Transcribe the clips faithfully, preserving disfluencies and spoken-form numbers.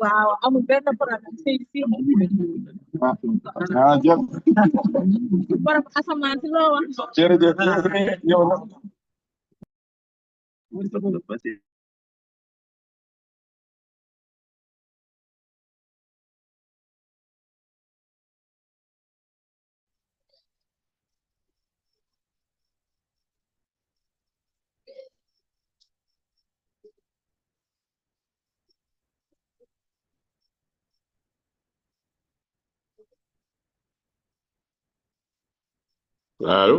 Waaw, amul benn problème. Sëy si. Ah, jërëjëf. Borom asamaan si loo wax? Jërëjëf. Yow nag. Allo.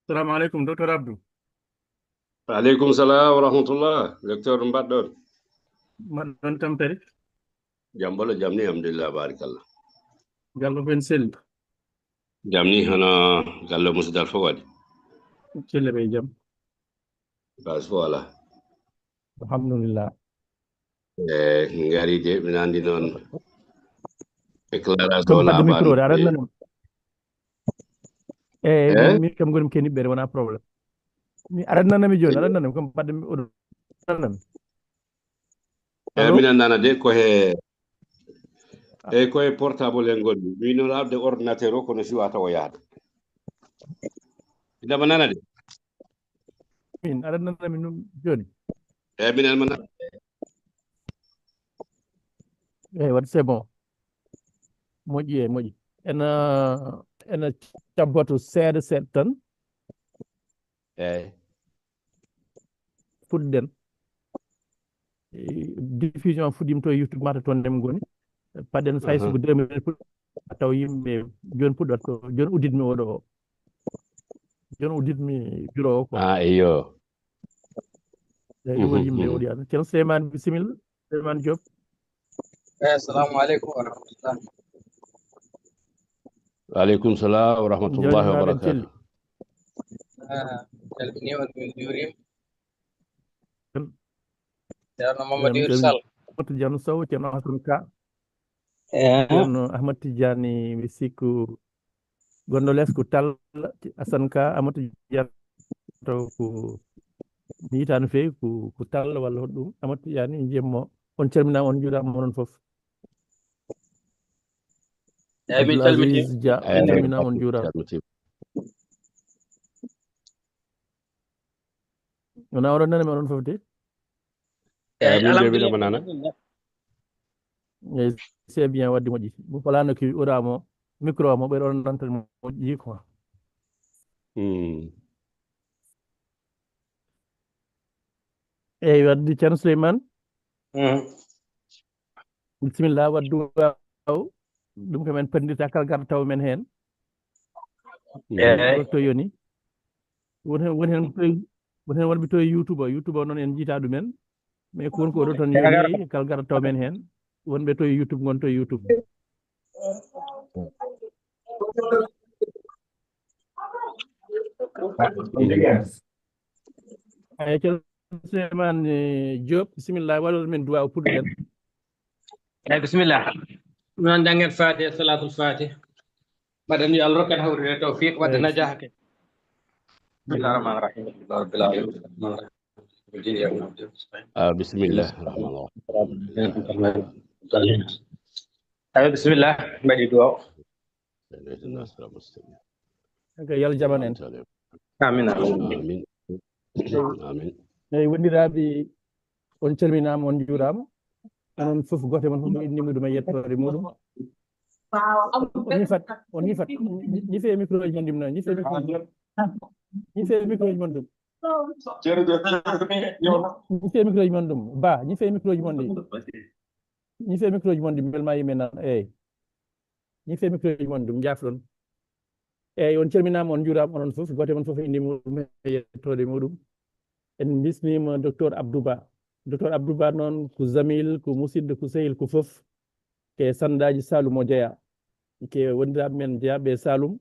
Salamu aleykum, Docteur Abdou. Aleykum salam wa rahmatullah. Docteur, no mbaɗɗon? Mbaɗɗon tampere? Jam bolo, jam ni, alhamdulillah, barakallah. Gallo fen selli? Jam ni, hono gallo musidal fof waɗi? Celle ɓe jam. Bas fof alaa. Alhamdulillah. E ngari de, mi nandi noon éclairage. Comme o fadde micro de, aɗa nanami. E min kam gonmi keniɓɓere, wona problème. Mi aɗa nanami jooni, aɗa nanami, comme fadde mi oɗo nanami. E minen nana de, ko he e ko e portable en gonmi. Mi no rawde ordinateur o, kono siwa taw o yahata. Ndema nana de. Min aɗa nanami ɗum jooni? E minen ma nana. Eyi, waɗi c'est bon. Moƴƴi, e moƴƴi. Ena ena cabboto seeɗa seeɗa tan. Eyi. Fuɗɗen. E, diffusion fuɗɗima to e YouTube, mata toon nde ngoni. Paɗen Facebook deux mille fuɗɗa taw yimɓe jooni puɗɗat ko jooni udditmi oɗo o. Jooni udditmi bureau o quoi. Ah, iyo. Eyi, ɗum woni yimɓe oɗo yaata. Ceerno Souleymane, bisimilla. Souleymane Diop. Eyi, assalamu aleykum wa rahmatullah. Wa aleykum salam wa rahmatullahi wa barakatuh. Eyi, calmini on, min juurima. Ceerno Mamadou Yuru Sall. Ceerno Sow, Ceerno Hasan Ka. Eyi. Ceerno Ahmad Tidiane, mi sikku gonɗo les ko Tall, Assane Ka, Amadou Tidiane, taw ko mi yitaa no feewi, ko, ko Tall walla hoɗum, Amadou Tidiane, njiyatmi mo. On calminaama, on njuuraama, onon fof. Eyi, min calmitii. Abdoul Aziz Dia, on calminaama, on njuuraama. Wona oɗon nana mi onon fof de? Eyi, min de alhamdulillah. Miɗo nana. Eyi, c'est bien, wadde moƴƴi. Mo falano ki ɓuraamo, micro mo ɓe ɗon nanta moƴƴi quoi. Hmm. Eyi, wadde Ceerno Souleymane. Mhm. Bisimilla, waddu waaw. Ɗum ko men penndirta kala garɗo taw men heen. Eyi. To yoni. Won heen, won heen to, won heen wonɓe to e YouTube o. YouTube o noon en njiita ɗumen. Mais ko won ko oɗo toon yoni, kala garɗo taw men heen. Wonɓe to e YouTube ngon to e YouTube. Eyi, Ceerno Souleymane, eh, Diop, bisimilla, waɗoɗon men duwaaw puɗɗoɗen. Eyi, bisimilla. Noon janngen Faatiha, Salaatul Faatiha. Mbaɗen yo Allah rokku en hawrude tawfiq, wadde najaaha ke. Bismillahir Rahmanir Rahim. Alhamdulillahi Rabbil Alamin. Ah, bismillah. Rahmanir Rahim. Ayo, bisimilla, mbaɗi duwaaw. Ehdina siratal mustaqim. Ko yo Allah jaɓan en. Amin, amin. Amin. Amin. Eyi, wondiraaɓe, on calminaama, on njuuraama. Onon fof, gooto e mon fof, inde muɗum e yettoode muɗum. On ñifat, on ñifat. Ñifee micro ji mon ɗum noon, ñifee micro ji. Ñifee micro ji mon ɗum. Ñifee micro ji mon ɗum. Ba, ñifee micro ji mon ɗi. Ñifee micro ji mon ɗi, mbel ma yimɓe nan. Eyi. Ñifee micro ji mon ɗum, njaafɗon. Eyi, on calminaama, on njuuraama, onon fof, gooto e mon fof inde muɗum e yettoode muɗum. En mbismiima Docteur Abdou Ba. Docteur Abdou Ba noon ko zamil, ko musidɗo, ko sehil, ko fof. Ko e sandaaji Saloum o jeyaa. Ko e wondiraaɓe men jeyaaɓe e Saloum.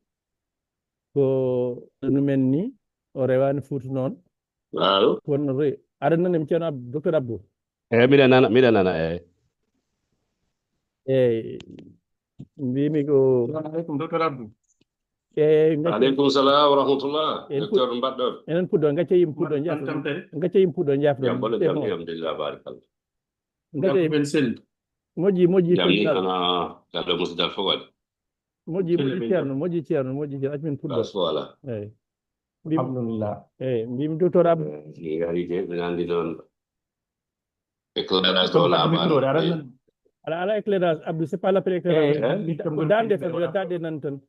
Ko no men ni, o rewaani Fuuta noon. Allo? Kono re-, aɗa nani mi, Ceerno Ab-, Docteur Abdou? Eyi, miɗa nana, miɗa nana, eyi. Eyi, mbimi ko Assalamu alaikum, docteur Abdou. Eyi, ngacce- Aleykum salam wa rahmatullah. En put- Docteur, no mbaɗɗon? Enen puɗɗo, ngacce yim puɗɗo, Mbaɗɗon jafɗo. Tampere? Ngacce yim puɗɗo, jafɗo. Jam, bone, jam, alhamdulillah, barakallah. Ngacce yim. Jam ni ana galle musidal fof waɗi. Moƴƴi, moƴƴi ceerno, moƴƴi ceerno, moƴƴi ceerno, accu min puɗɗo. Voilà. Eyi. Mbimi, alhamdulillah. Eyi, mbimi docteur Abdou. Eh, mi ari de, mi nandi noon. Éclairage o laaɓaani. Ala, ala éclairage, Abdou, c'est pas l'appel éclairage. Eh, eh, ko dande tan, yo dande nan tan.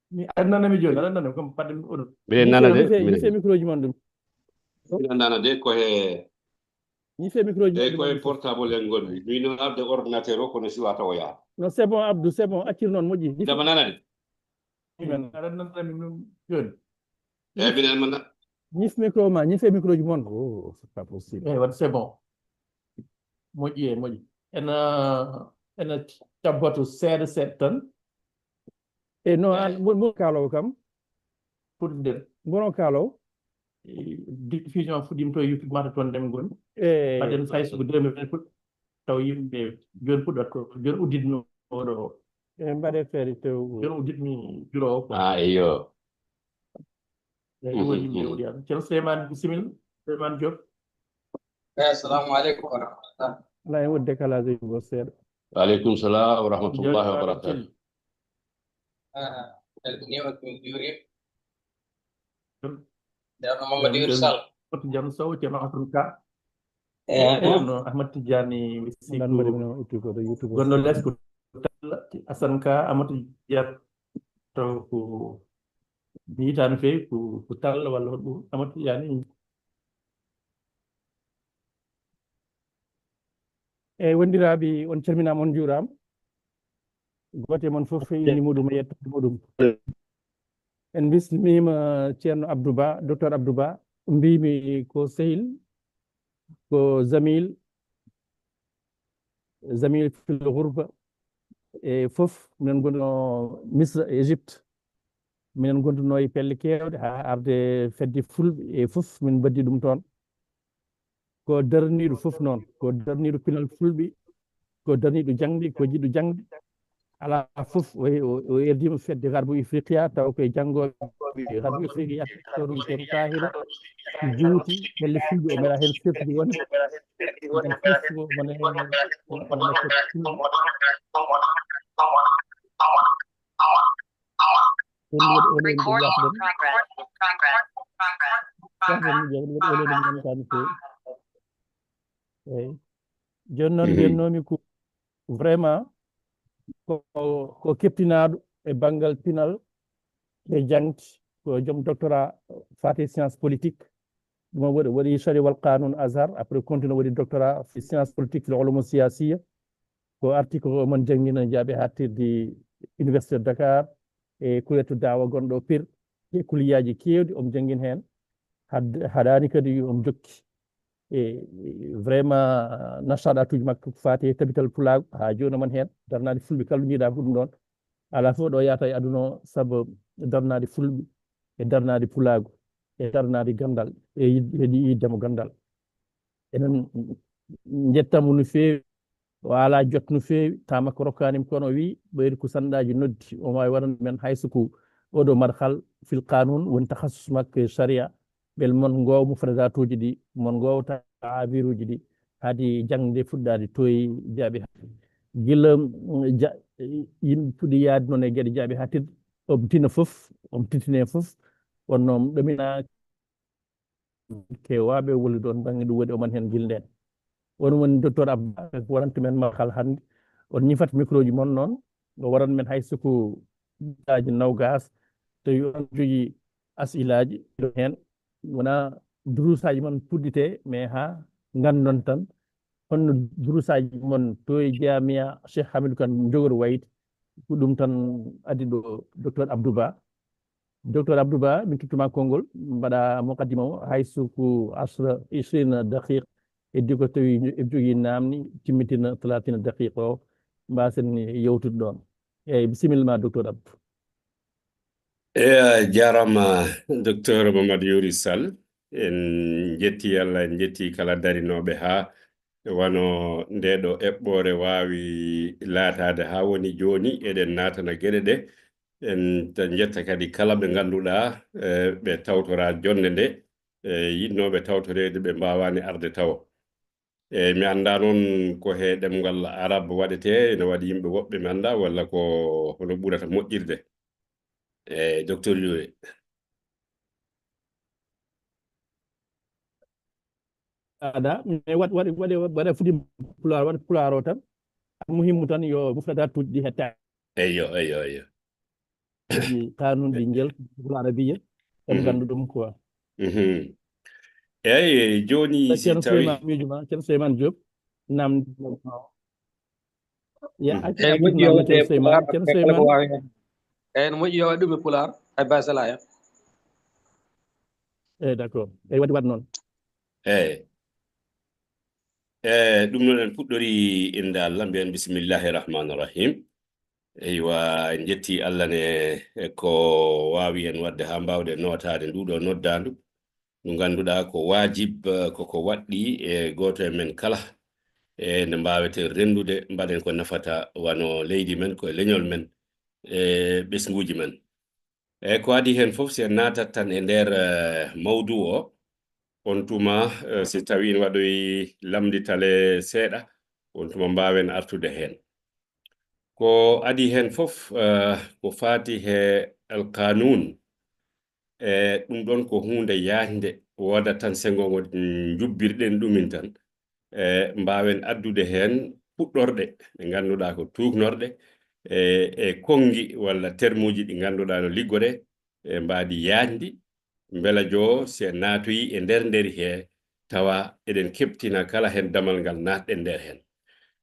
Mi aɗa nana mi jooni, aɗa nana mi, comme fadde mi oɗo. Miɗen nana de, mi fe, mi fe micro ji mon ɗum. Miɗen nana de ko he. Mi fe micro ji mon ɗum. Ko he portable en ngonmi. Mi no arde ordinateur o kono siwa tawoya. Non, c'est bon, Abdou, c'est bon. Accir noon, moƴƴi. Dama nana de. Aɗa nana mi jooni. Eyi, minen mana. Ñif micro ma, ñife micro ji mon. Oh, c'est pas possible. Eh, what, c'est bon. Moƴƴi, eh, moƴƴi. Ena, ena cabbatu seeɗa seeɗa tan. E no, eh, an, mon, mon kaalowo kam? Foti nder. Mono kaalowo? Eh, diffusion fuɗɗiima to YouTube mata toon nde min ngoni. Eh, mbaɗen Facebook deux mille vingt. Taw yimɓe jooni puɗɗat ko, jooni udditmi oɗo o. E mbaɗe feere tew. Jooni udditmi bureau o quoi. Ah, iyo. Eyi, mhm, woni yimɓe mhm. Uddiyat. Ceerno Souleymane, bisimilla. Souleymane Diop. Eh, assalamu aleykum wa rahmatullah. Ala en woni décalage uji goo seeɗa. Wa aleykum salam wa rahmatullahi wa barakatuh. Ah, en calminii on, min njuuriima. Ceerno Mamadou Yero Sall. Jam, jam, jam Sow, Ceerno Amadou Ka. Eh, eh. Ceerno Ahmad Tidiane Wisiku. Gonɗo les ko Tall, Assane Ka, Amadou Diatta, taw ko mi yiɗaa no feewi, ko, ko Tall walla hoɗum, Amadou Tidiane. Eyi, wondiraaɓe, on calminaama, on njuuraama. Gooto e mon fof e innde muɗum e yettoode muɗum. En mbismiima Ceerno Abdou Ba, docteur Abdou Ba, mbimi ko sehil, ko zamil, zamil fil ghurba, e fof, minen ngonno Misra, Égypte. Minen ngonduno e pelle keewɗe haa arde fedde Fulɓe e fof, min mbaddi ɗum toon. Ko darniiɗo fof noon, ko darniiɗo pinal Fulɓe, ko darniiɗo jaŋde, ko jiɗɗo jaŋde. Alaa fof, o, o, o erdiima fedde Garbu Ifriqiya, taw koye janngooɓe Garbu Ifriqiya, toon, toon Kahira, juuti, pelle Fulɓe, o mera heen seftude wonde. Minen fof, o mona heen, o mona heen. Ɗum waɗi oleede ɗum yahden. Yahden mi ƴeewa, ɗum waɗi oleede mi nani ka no feewi. Eyi. Jooni noon, mhm, mbiyatnoomi ko vraiment ko, ko keptinaaɗo e banngal pinal e jaŋde, ko joom doctorat faati science politique. Ɗum o waɗi, waɗi Sharia wal Qanun Azhar, après continue waɗi doctorat fi science politique fil ulum siyasiya. Ko arti ko omo janngina jaaɓi haaɗtirde Université de Dakar e kuleetu daawa gonɗo Pire e kulliyaaji keewɗi omo janngina heen. Had-, haɗaani kadi omo jokki. E vraiment nashaɗaatuuji makko ko faati e tabital pulaagu haa jooni omo heen. Darnaade Fulɓe kala njiiɗaa ko ɗum ɗoon. Alaa fof ɗo yahata e aduna o sabu darnaade Fulɓe e darnaade pulaagu e darnaade ganndal e yid-, e yiɗde mo ganndal. Enen njettamo no feewi. O alaa jot no feewi, taa makko rokkaani mi kono o wiyi, ɓayri ko sanɗaaji noddi, o waawi waɗande men hay so ko oɗo madkhal fil qanun, woni takhasus makko e sharia, mbele mon ngoowa mufradatuuji ɗi, mon ngoowa taabiruuji ɗi, haade jaŋde fuɗɗaade toye jaaɓi haaɗtirde. Gila, mm, ja-, yimɓe puɗɗi yahde noon e geɗe jaaɓi haaɗtirde, omo tina fof, omo tintine fof, kono ɗo mi keewaaɓe woni ɗoon bannge ɗum waɗi oman heen gilndeen. On woni docteur Abba, ko waɗanta men makal hannde. On ñifat micro ji mon noon, o waɗan men hay so ko minutaaji noogaas, tawi on jogii as'ilaaji heen. Wonaa durusaaji mon puɗɗitee, mais haa nganndon tan honno durusaaji mon to e Jaamiya Cheikh Hamidou Kane njogori wayde. Ko ɗum tan addi ɗo docteur Abdou Ba. Docteur Abdou Ba, min tottuma konngol, mbaɗa muqaddima o, hay so ko ashra, ishrina daqiqa, heddi ko tawi eɓe jogii naamni, timmitina talatina daqiqa o, mbaasen yewtude ɗoon. Eeyi, bisimilla ma, docteur Abdou. Eeyi, a jaaraama, docteur Mamadou Youri Sall. En njetti Allah, en njetti kala darinooɓe haa wano nde ɗo eɓɓoore waawi laataade haa woni jooni, eɗen naatana geɗe ɗe. En ta-, njetta kadi kala ɓe ngannduɗaa, eh, ɓe tawtoraa jonnde nde, eh, yiɗnooɓe tawtoreede ɓe mbaawaani arde tawo. Eh, mi anndaa noon ko he ɗemngal Arab waɗetee, ene waɗi yimɓe woɓɓe mi anndaa, walla ko hono ɓurata moƴƴirde. Eh, Docteur Diouré. Ada, mais waɗ-, waɗ-, waɗe, waɗe fuɗi pulaar, waɗe pulaar o tan. Almuhimmu tan yo mufradaat tuuti ɗi hettaani. Eyyo, eyyo, eyyo. Ɗi kanunji ngel Pulaar Arabiya, en Mhm. nganndu ɗum quoi. Mhm. Eyyi, jooni si Ceerno tawi Souleymane miijo ma, Ceerno Souleymane Diop, namdi. Ya, Mhm. Acca, Eyyi, acca, moƴƴi o namdi waɗe Ceerno Souleymane. Pulaar, Ceerno kala ko Souleymane. Waawi heen. Eyyi, no moƴƴi yo waɗ ɗum e Pulaar, hay Basalaya. Eyyi, d'accord. Eyyi, waɗi, waɗi noon. Eyyi. E, ɗum noon en puɗɗori innde Allah, mbiyen bismillahi rahmani rahim. Eywa, en njetti Allah ne, e, ko waawi en waɗde haa mbaawɗen nootaade ndu ɗo noddaandu, ndu ngannduɗaa ko waajib, e, ko ko waɗɗi e gooto e men kala, e nde mbaaweten renndude, mbaɗen ko nafata wano leydi men, ko e leñol men, e ɓesnguuji men. Eyyi, ko adii heen fof, si en naatat tan e nder, eh, mawduu o, on tuma, eh, si tawii ene waɗoyi lamnditale seeɗa, on tuma mbaawen artude heen. Ko adii heen fof, eh, ko faati he alqanuun, e ɗum ɗoon ko huunde yaajnde, woodat tan senngo ngo, mm, njubbirɗen ɗumin tan. E, mbaawen addude heen puɗɗorɗe ɗe ngannduɗaa ko tuugnorɗe, e, e konngi walla termuuji ɗi ngannduɗaa no liggoree, e mbaadi yaajndi, mbela joo si en naatoyi e nder nderi hee, tawa eɗen keɓtina kala heen damal ngal naatɗen nder heen.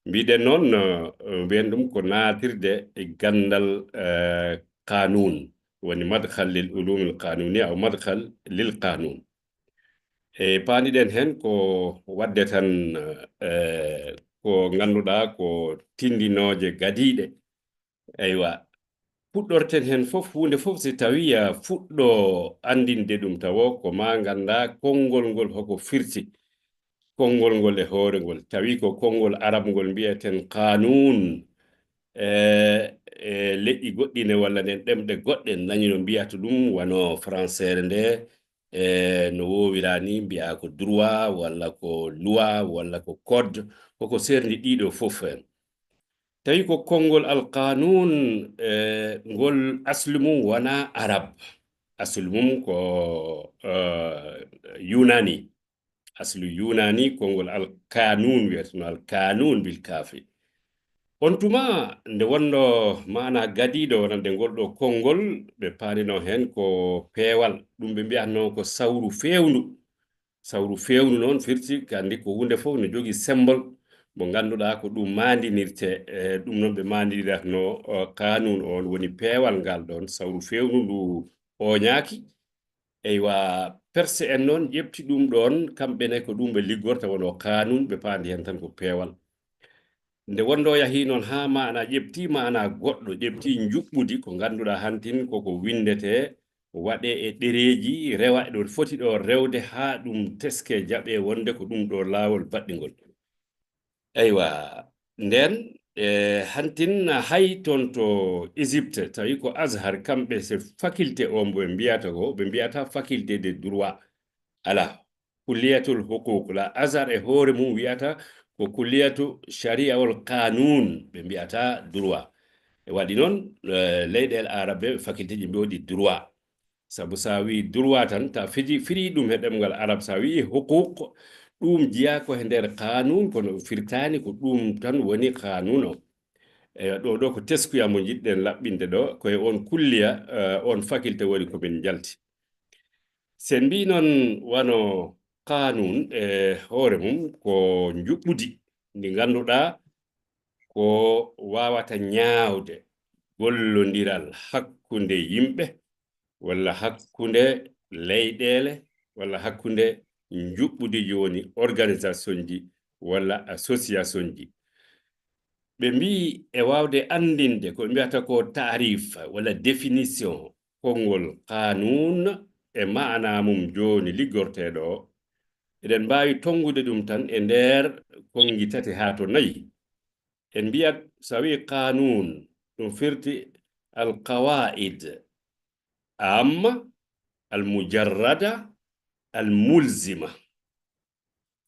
Mbiɗen noon, no, mbiyen ɗum ko naatirde e ganndal, e, qaanuun, woni madkhal lil ulumil qaanuuniya aw madkhal lil qaanuun. E paandiɗen heen ko waɗde tan, eh, ko ngannduɗaa ko tinndinooje gadiiɗe. Eywa, puɗɗorten heen fof, huunde fof si tawii a fuɗɗo anndinde ɗum tawo, ko maa nganndaa konngol ngol hoko firti. Konngol ngol e hoore ngol, tawi ko konngol Arab ngol mbiyeten qaanuun, e, e leƴƴi goɗɗi ne walla nden ɗemɗe goɗɗe nani no mbiyata ɗum, wano Faranseere nde, e no woowira ni, mbiyaa ko droit, walla ko loi, walla ko code, koko serndi ɗiɗo fof heen. Tawi ko konngol alqanuun, e ngol aslu mum wonaa Arab. Aslu mum ko, e, Yunaani. Aslu Yunaani, konngol alqanuun wiyata no alqanuun bil kaafi. On tuma, nde wonno maana gadiiɗo wonande ngol ɗo konngol, ɓe paandino heen ko peewal. Ɗum ɓe mbiyatno ko sawru feewndu. Sawru feewndu noon firti, kandi ko huunde fof no jogii symbole mo ngannduɗaa ko ɗum maandinirte, e ɗum noon ɓe maandiniratno, o, qaanuun on woni peewal ngal ɗoon, sawru feewndu ndu ooñaaki. Eywa, Perse en noon ƴeɓti ɗum ɗoon, kamɓe ne ko ɗum ɓe liggorta, wano qaanuun, ɓe paandi heen tan ko peewal. Nde wonno yahii noon haa maana ƴeɓti maana goɗɗo, ƴeɓti njuɓɓudi, ko ngannduɗaa hantin koko winndetee, waɗee e ɗereeji, rewa ɗo foti ɗo rewde haa ɗum teskee, jaɓee wonde ko ɗum ɗo laawol baɗɗingol. Eywa, nden, e, hantin hay toon to Égypte, tawi ko Azhar, kamɓe se faculté o mbo ɓe mbiyata ko, ɓe mbiyata faculté de droit. Alaa, kulliyatul huquq, la Azhar e hoore mum wiyata ko kulliyatu sharia wal qanun, ɓe mbiyata droit. E waɗi noon, e, leyɗeele Arabe, faculté ji mbiyoɗi droit. Sabu sa wi droit tan, ta fiji, firi ɗum he ɗemngal Arab, sa wi huquq, ɗum jiya ko he nder qanun, kono firtani ko ɗum tan woni qanun o. E, ɗo, ɗo ko teskuya mo njiɗɗen laɓɓinde ɗo, ko e on kulliya, e, on faculté woni ko min njalti. Sen mbi noon wano qanun e hoore mum ko njuɓɓudi ndi ngannduɗaa ko wawata ñaawde gollondiral hakkunde yimɓe walla hakkunde leyɗeele walla hakkunde njuɓɓudi, jooni organisation ji walla association ji. Ɓe mbi e wawde anndinde ko ɓe mbiyata ko taarif walla définition konngol qanun e maana mum jooni liggorteeɗo o, Eɗen mbaawi tonngude ɗum tan e nder konngi tati haa to nayi. En mbiyat, so a wiyi qaanuun, ɗum firti al qawaa'id amma, al mujarrada, al mulzima.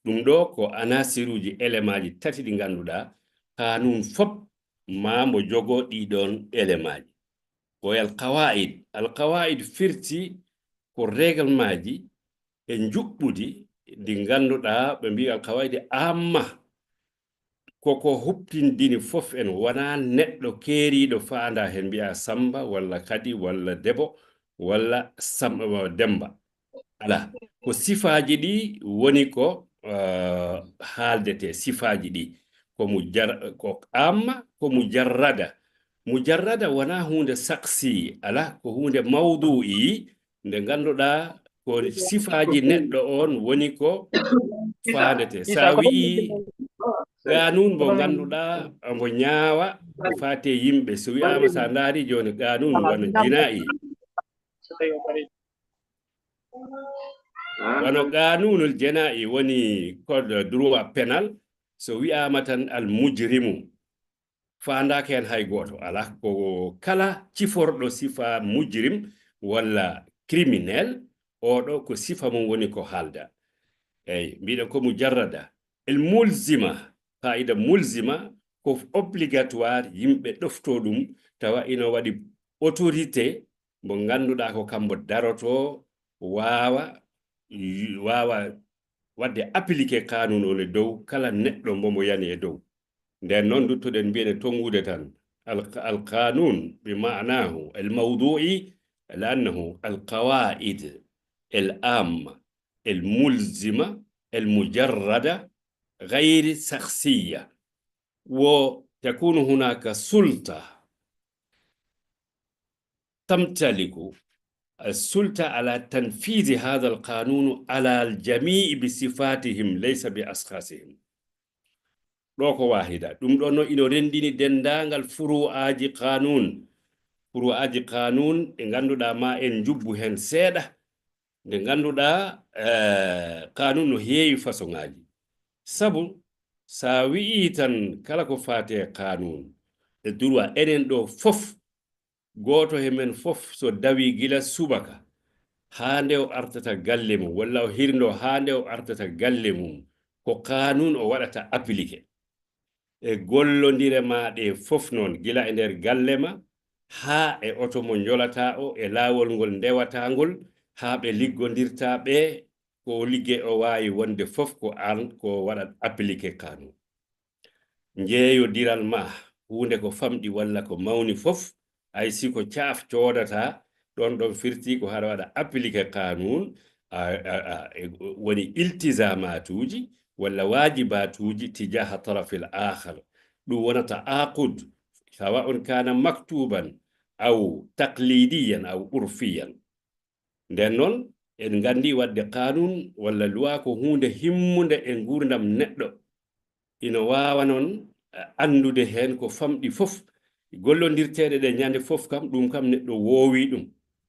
Ɗum ɗo ko anasiruuji, elemaaji tati ɗi ngannduɗaa qaanuun fop maa mbo jogoo ɗii ɗoon elemaaji. Ko e al qawaa'id. Al qawaa'id firti ko règlemaaji e njuɓɓudi ndi ngannduɗaa ɓe mbiyi al qawaa'id amma. Ko ko huɓtindini fof en, wonaa neɗɗo keeriiɗo faandaa heen, mbiyaa Sammba walla Kadi walla Debo walla Sam-, Demmba. Alaa. Ko sifaaji ɗi woni ko, eh, haaldetee, sifaaji ɗi. Ko mujar-, ko amma, ko mujarrada. Mujarrada wonaa huunde saksi, alaa, ko huunde mawdu'i, nde ngannduɗaa ko sifaaji neɗɗo on woni ko faandetee. So a wiyi qaanuun mbo ngannduɗaa mbo ñaawa faate yimɓe, so wiyaama, so a ndaari jooni qaanuun wano jinaa'i, wano qaanuunul jinaa'i woni code droit pénal, so wiyaama tan al mujrimu, faandaaka heen hay gooto. Alaa, ko kala ciforɗo sifa mujrim walla criminel, oɗo ko sifa mum woni ko haalda. Eyi, mbiɗen ko mujarrada. El mulzima, qaida mulzima, ko obligatoire yimɓe ɗofto ɗum, tawa ina waɗi autorité mo ngannduɗaa ko kambo daroto, waawa, waawa waɗde appliqué qaanuun on e dow kala neɗɗo mbo mbo yani e dow. Nden noon, nduttoɗen mbiyen e tonngude tan, al-, al-qaanuun bi maanaahu al-mawduu'i, li'annahu al-qawaa'id al-aamma al-mulzima al-mujarrada ghayri shakhsiyya, wa takunu hunaka sulta tamtaliku as-sulta ala tanfizi hadha al-qanun ala al-jami' bi sifatihim laysa bi ashkhasihim. Ɗo ko waahida. Ɗum ɗo no ino renndini denndaangal furu'aaji qanun. Furu'aaji qanun ɗi ngannduɗaa ma en njubbu heen seeɗa. Nde ngannduɗaa, eh, qanun no heewi fasoŋaaji. Sabu, so a wi'ii tan kala ko faati e qanun, e droit, enen ɗo fof, gooto he men fof so dawii gila subaka haa nde o artata galle mum, walla o hirndo haa nde o artata galle mum, ko qanun o waɗata appliqué. E gollondire maa ɗe fof noon, gila e nder galle ma, haa e oto mo njolataa o, e laawol ngol ndewataa ngol, haa ɓe liggondirtaa ɓe, ko liggey o waawi wonde fof ko aan ko waɗat appliqué qanun. Njeeyodiral ma, huunde ko famɗi walla ko mawni fof, hay si ko caaf coodataa, ɗon ɗon firti ko haɗa waɗa appliqué qanun, a, a, a, e, woni iltizamatuuji walla waajibaatuuji tijaha tarafil aakhar. Ɗum wona taaqud, sawa'un kana maktuban aw taqlidiyan aw urfiyan. Nden noon, en nganndi waɗde qanun walla loi ko huunde himmunde e nguurndam neɗɗo. Ina waawa noon, eh, anndude heen ko famɗi fof. Gollondirteeɗe ɗe ñande fof kam, ɗum kam neɗɗo woowi ɗum.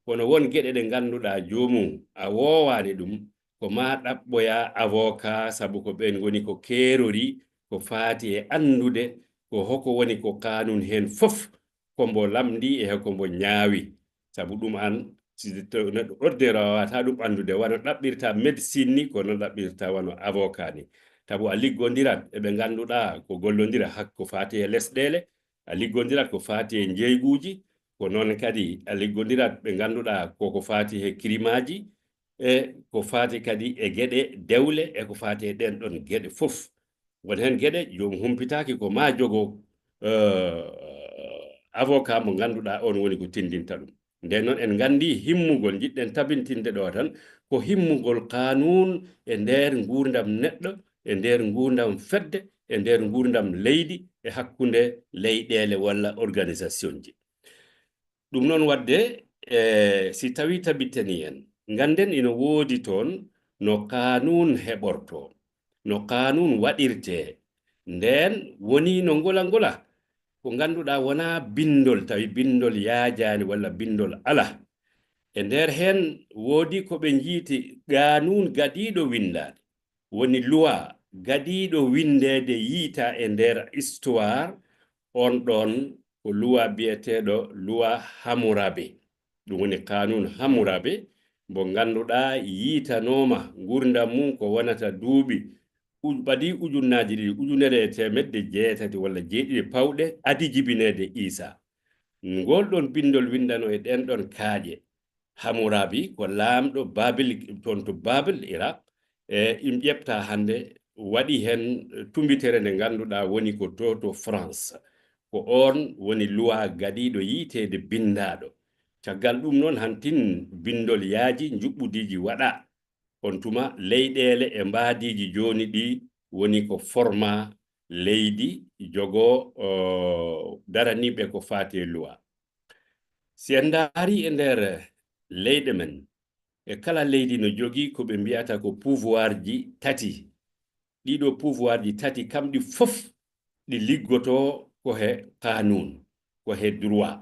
Kono won geɗe ɗe ngannduɗaa joomum a woowaani ɗum, ko maa ɗaɓɓoyaa avocat, sabu ko ɓeen ngoni ko keerori, ko faati e anndude ko hoko woni ko qanun heen fof, ko mbo lamndii e hoko mbo ñaawi. Sabu ɗum aan, si to neɗɗo ordere waawataa ɗum anndude, wano ɗaɓɓirta médecine ni, ko noon ɗaɓɓirta wano avocat ni. Sabu a liggondirat e ɓe ngannduɗaa ko gollondira hak-, ko faati e lesɗeele, a liggondirat ko faati e njeyguuji, ko noon kadi a liggondirat ɓe ngannduɗaa ko ko faati e kirimaaji, e ko faati kadi e geɗe dewle, e ko faati e ɗeen ɗon geɗe fof. Won heen geɗe, joom humpitaaki ko maa jogo, eh, avocat mo ngannduɗaa on woni ko tindinta ɗum. Nden noon en nganndi himmugol, njiɗɗen tabintinde ɗo tan, ko himmugol qanun e nder nguurndam neɗɗo, e nder nguurndam fedde, e nder nguurndam leydi, e hakkunde leyɗeele walla organisation ji. Ɗum noon waɗde, e, si tawii tabitanii en, ngannden ina woodi toon no qanun heɓortoo, no qanun waɗirtee. Ndeen wonii no ngola ngola, ko ngannduɗaa wonaa binndol, tawi binndol yaajaani walla binndol alaa. E nder heen woodi ko ɓe njiiti qanun gadiiɗo winndaade. woni loi gadiiɗo winndeede yiyta e nder histoire, on ɗon ko loi biyeteeɗo loi Hammurabi. Ɗum woni qaanuun Hammurabi, mbo ngannduɗaa yiytanooma nguurndam mum ko wonata duuɓi uj-, ɓadii ujunnaaji ɗiɗi, ujunere e teemedde jeetati walla jeeɗiɗi pawɗe adii jibineede Iisaa. Ngol ɗon binndol winndano e ɗeen ɗon kaaƴe. Hammurabi ko laamɗo Babil, toon to Babel, Iraq, e im ƴeɓta hannde, waɗi heen tumbitere nde ngannduɗaa woni ko to, to France. Ko oon woni loi gadiiɗo yiyteede binndaaɗo. Caggal ɗum noon, hantin binndol yaaji, njuɓɓudiiji waɗa. On tuma, leyɗeele e mbaadiiji jooni ɗi woni ko forma leydi jogoo, o, daraniiɓe ko faati e loi. Si en ndaari e nder leyɗe men, e kala leydi no jogii ko ɓe mbiyata ko pouvoirji tati. Ɗiɗo pouvoirji tati, kamɗi fof ɗi liggotoo ko he qaanuun, ko he droit.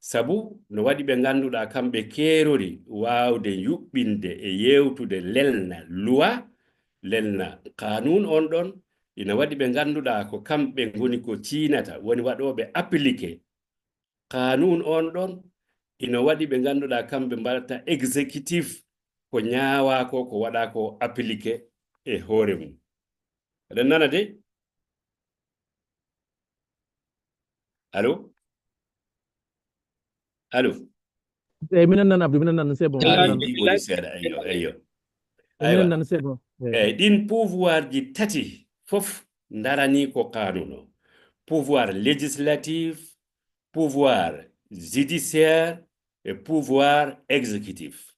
Sabu no waɗi ɓe ngannduɗaa kamɓe keerori waawde yuɓɓinde e yeewtude lelna loi, lelna qaanuun on ɗon, ina waɗi ɓe ngannduɗaa ko kamɓe ngoni ko ciynata, woni waɗooɓe appliqué qaanuun on ɗon, ina waɗi ɓe ngannduɗaa kamɓe mbaɗata exécutif ko ñaawaa ko, ko waɗaa ko appliqué e hoore mum. Eɗen nana de? Allo? Allo? Eyi, minen nan, Abdou, minen nan, c'est bon. Ah, minen nan. Ɗi woni seeɗa, eyyo, eyyo. Minen nan, c'est bon. Eyi. Eyi, ɗin pouvoirji tati fof ndaranii ko qaanuun o. Pouvoir législatif, pouvoir judiciaire et pouvoir exécutif.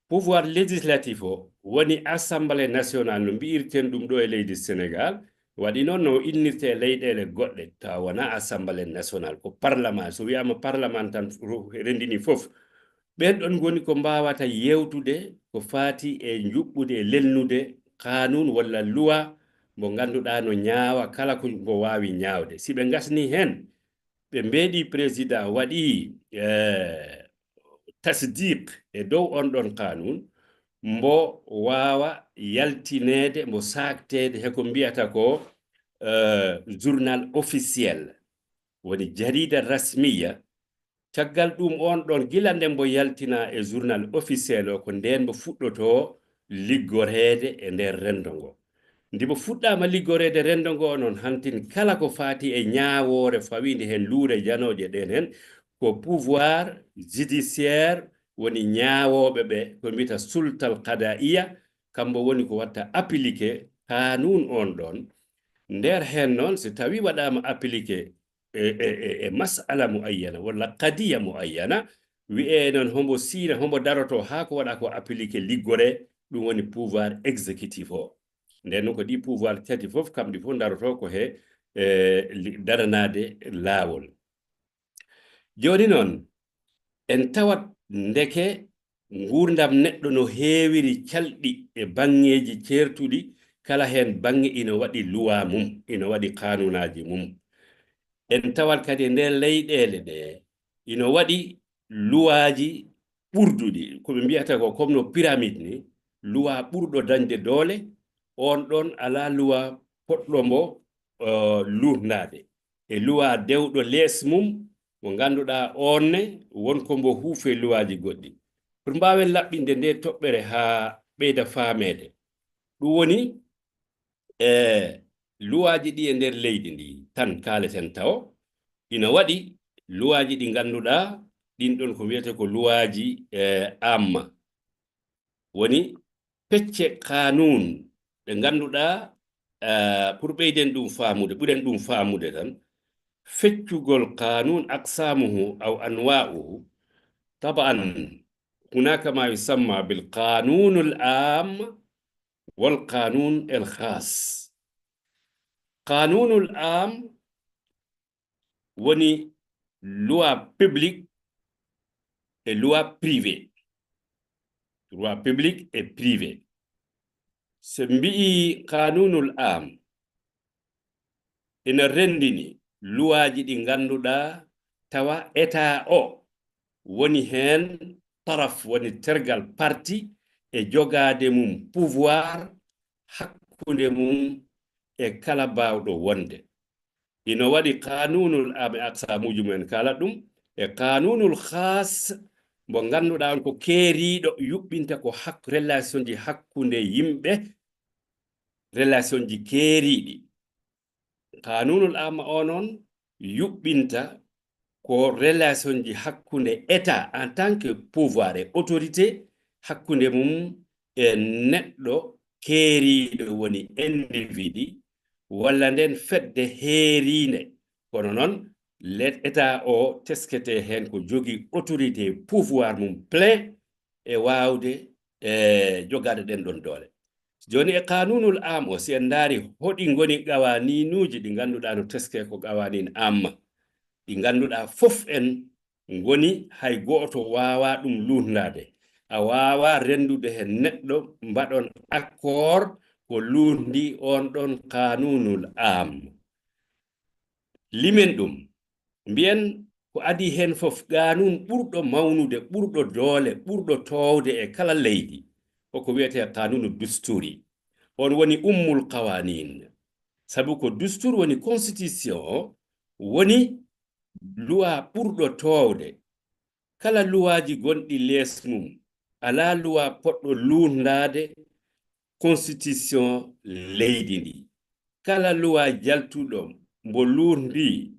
Pouvoir législatif o woni Assemblée nationale, no mbi'irten ɗum ɗo e leydi Sénégal, waɗi noon no innirtee e leyɗeele goɗɗe, tawa wonaa Assemblée nationale, ko parlement. So wiyaama parlement tan, ro-, renndini fof. Ɓeen ɗon ngoni ko mbaawata yeewtude ko faati e njuɓɓude e lelnude qaanuun walla loi mo ngannduɗaa no ñaawa kala ko ngo waawi ñaawde. Si ɓe ngasnii heen, ɓe mbeeɗi président waɗi, eh, tasdiq e dow on ɗon qaanuun, mbo waawa yaltineede, mbo saakteede he ko mbiyata ko, eh, journal officiel, woni jarida rasmiya. Caggal ɗum on ɗon, gila nde mbo yaltina e journal officiel o, ko ndeen mbo fuɗɗotoo liggoreede e nder renndo ngo. Nde mbo fuɗɗaama liggoreede renndo ngo noon, hantin kala ko faati e ñaawoore fawiinde heen luure janooje ɗeen heen, ko pouvoir judiciaire woni ñaawooɓe ɓe, ko mbiyata sultal qadaiya, kambo woni ko watta appliqué qaanuun on ɗon. Nder heen noon, so tawii waɗaama appliqué e, e, e, e mas'ala muayyana walla qadiya muayyana, wi'ee noon hombo siina, hombo darotoo haa ko waɗa ko appliqué liggoree, ɗum woni pouvoir exécutif o. Nden noon ko ɗi pouvoir tati fof, kamɗi fof darotoo ko he, e, li-, daranaade laawol. Jooni noon, en tawat ndeke nguurndam neɗɗo no heewiri calɗi e baŋŋeeji ceertuɗi, kala heen baŋŋe ina waɗi luwaa mum, ina waɗi qaanuunaaji mum. En tawat kadi e nder leyɗeele ɗe ina waɗi luwaaji ɓurduɗi, ko ɓe mbiyata ko comme no pyramide ni, luwaa ɓurɗo dañde doole, on ɗon alaa luwaa poɗɗo mbo, eh, luutndaade. E luwaa dewɗo lees mum, mo ngannduɗaa oon ne, won ko mbo huufi e luwaaji goɗɗi. Pour mbaawen laɓɓinde nde toɓɓere haa ɓeyda faameede. Ɗum woni, e luwaaji ɗi e nder leydi ndi tan kaaleten tawo, ina waɗi luwaaji ɗi ngannduɗaa, ɗin ɗon ko wiyetee ko luwaaji, e, amma. Woni pecce qaanuun ɗe ngannduɗaa, eh, pour ɓeyden ɗum faamude, ɓuren ɗum faamude tan, feccugol qaanuun, aqsaamuhu aw anwaa'uhu, taban, hunaka ma yusamma bil qaanuunul aam wal qaanuun el xaas. Qaanuunul aam woni loi publique e loi privée. Loi publique et privée. So mbi'i qaanuunul aam ina renndini luwaaji ɗi ngannduɗaa tawa État o woni heen taraf, woni tergal parti e jogaade mum pouvoir hakkunde mum e kala baawɗo wonde. Ino waɗi qanunul am e aqsamuji mumen kala ɗum, e qanunul khas mo ngannduɗaa on ko keeriiɗo, yuɓɓinta ko hak-, relation ji hakkunde yimɓe, relation ji keeriiɗi. Qanunul am o noon yuɓɓinta ko relation ji hakkunde État en tant que pouvoir e autorité, hakkunde mum e neɗɗo keeriiɗo, woni individu, walla nden fedde heeriinde. Kono noon, le-, État o teskete heen ko jogii autorité, pouvoir mum plein e waawde e jogaade ɗen ɗon doole. Jooni e qanunul am o, si en ndaari hoɗi ngoni qawaninuuji ɗi ngannduɗaa no teskee ko qawanin amma, ɗi ngannduɗaa fof en ngoni, hay gooto waawaa ɗum luutndaade. A waawaa renndude heen neɗɗo, mbaɗon accord ko luutndi on ɗon qanunul am. Limen ɗum, mbiyen ko adii heen fof, qanun ɓurɗo mawnude, ɓurɗo doole, ɓurɗo toowde e kala leydi, ko ko wiyetee qanunu dusturi. On woni ummul qawanin. Sabu ko dustur woni constitution o, woni loi ɓurɗo toowde. Kala luwaaji gonɗi lees mum, alaa luwa poɗɗo luutndaade constitution leydi ndi. Kala luwa jaltuɗo mbo luutndi,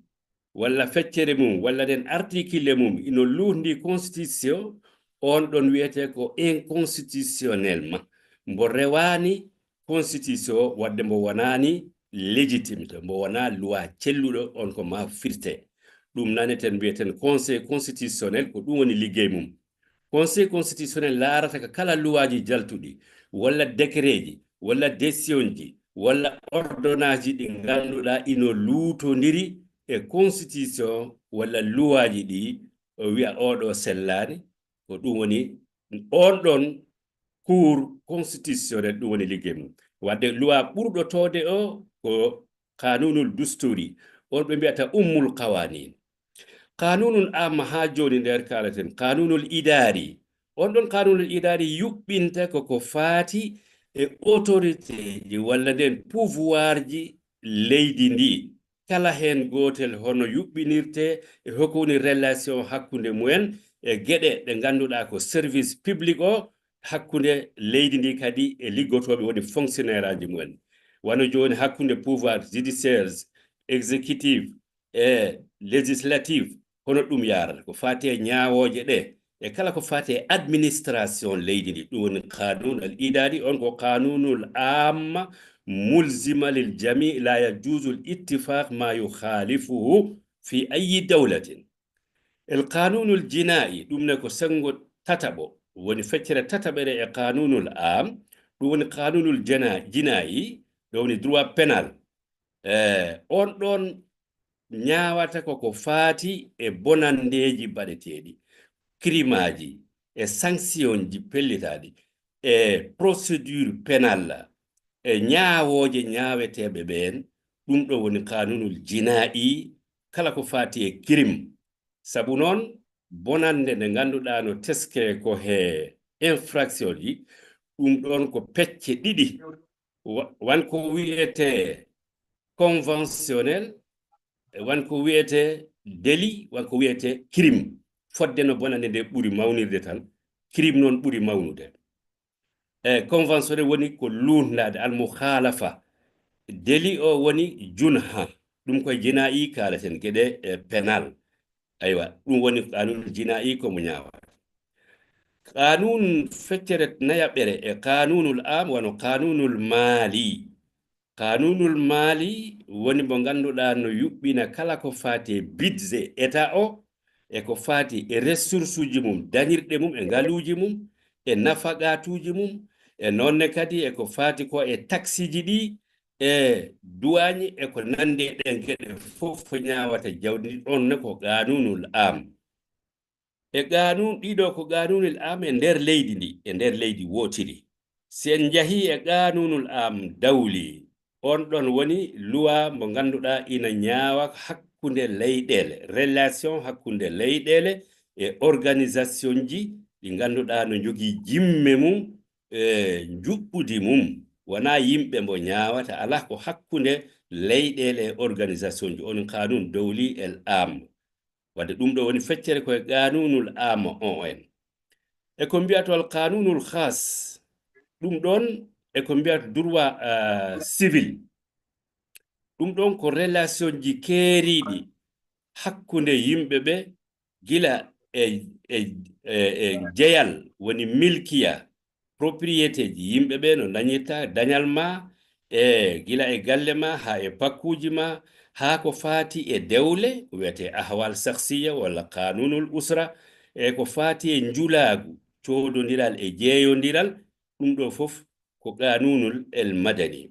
walla feccere mum, walla nden artikile mum, ino luutndi constitution, on ɗon wiyetee ko inconstitutionnellement. Mbo rewaani constitution, wadde mbo wonaani légitimité, mbo wonaa loi celluɗo, on ko maa firte. Ɗum naneten, mbiyeten Conseil constitutionnel, ko ɗum woni liggey mum. Conseil constitutionnel laarata ko kala luwaaji jaltuɗi, walla décretji, walla décisionji, walla ordonnanceji ɗi ngannduɗaa ino luutondiri e constitution walla luwaaji ɗi, o wiya oɗo sellaani, ko ɗum woni on ɗon Cour constitutionnel, ɗum woni liggey mum. Wadde luwa ɓurɗo toowde o ko qanunul dusturi, on ɓe mbiyata ummul qawanin. Qanunul am haa jooni nder kaaleten, qanunul idari. On ɗon qanunul idari yuɓɓinta ko ko faati e autorité ji walla nden pouvoir ji leydi ndi. Kala heen gootel hono yuɓɓinirte e hoko woni relation hakkunde mumen e geɗe ɗe ngannduɗaa ko service public o, hakkunde leydi ndi kadi e liggotooɓe woni fonctionnaire aji mumen. Wano jooni hakkunde pouvoir judiciaire, exécutif e législatif, hono ɗum yaarata ko faati e ñaawooje ɗe, e kala ko faati e administration leydi ndi, ɗum woni qanun al idari, on ko qanunul am mulzima lil jami, la yajuzu al ittifaq ma yukhalifuhu fi ayi dawlatin. El qanunul jinai, ɗum ne ko senngo tataɓo, woni feccere tataɓere e qanunul am, ɗum woni qanunul jina-, jinai, ɗo woni droit pénal. E on ɗon ñaawata ko ko faati e bonanndeeji baɗeteeɗi, krimaaji, e sanctionji pellitaaɗi, e procédure pénale, e ñaawooje ñaaweteeɓe ɓeen, ɗum ɗo woni qanunul jinaa'i, kala ko faati e crime. Sabu noon, bonannde nde ngannduɗaa no teskee ko he infraction ji, ɗum ɗoon ko pecce ɗiɗi. Wa-, wan ko wiyetee conventionnel, e wan ko wiyetee délit, wan ko wiyetee crime. Fodde no bonannde nde ɓuri mawnirde tan, crime noon ɓuri mawnude. E conventionnel woni ko luutndaade, al mukhalafa. Délit o woni junha, ɗum koye jinaa'i kaaleten, geɗe, e, pénal. Aywa, ɗum woni qanunul jinaa'i ko mo ñaawata. Qanun feccere nayaɓere e qanunul am wano qanunul maali. Qanunul maali woni mo ngannduɗaa no yuɓɓina kala ko faati e budget État o, e ko faati e ressource uji mum, dañirɗe mum, e ngaluuji mum, e nafaqatuuji mum, e noon ne kadi e ko faati ko e taksiji ɗi, e duwaañi, e ko nanndi e ɗen geɗe fof ko ñaawata jawdi ndi, ɗon ne ko qanunul am. E qanun ɗiɗo ko qanunul am e nder leydi ndi, e nder leydi wootiri. Si en njahii e qanunul am dawli, on ɗon woni luwa mo ngannduɗaa ina ñaawa hakkunde leyɗeele, relation hakkunde leyɗeele e organisation ji ɗi ngannduɗaa no njogii jimme mum, e njuɓɓudi mum. wonaa yimɓe mbo ñaawata, alaa, ko hakkunde leyɗeele e organisation ji, on qanun dawli el am. Wadde ɗum ɗo woni feccere koye qanunul am O N. E ko mbiyatoo al qanunul khas, ɗum ɗon e ko mbiyata droit, ah, civil. Ɗum ɗon ko relation ji keeriiɗi hakkunde yimɓe ɓe, gila e, e, e, e jeyal, woni milkiya, propriété ji yimɓe ɓe no dañirta, dañal ma, e gila e galle ma, haa e pakkuuji ma, haa ko faati e dewle, ko wiyetee ahwal shakhsiya walla qanunul usra, e ko faati e njulaagu, coodondiral e jeeyondiral, ɗum ɗo fof ko qanunul el madani.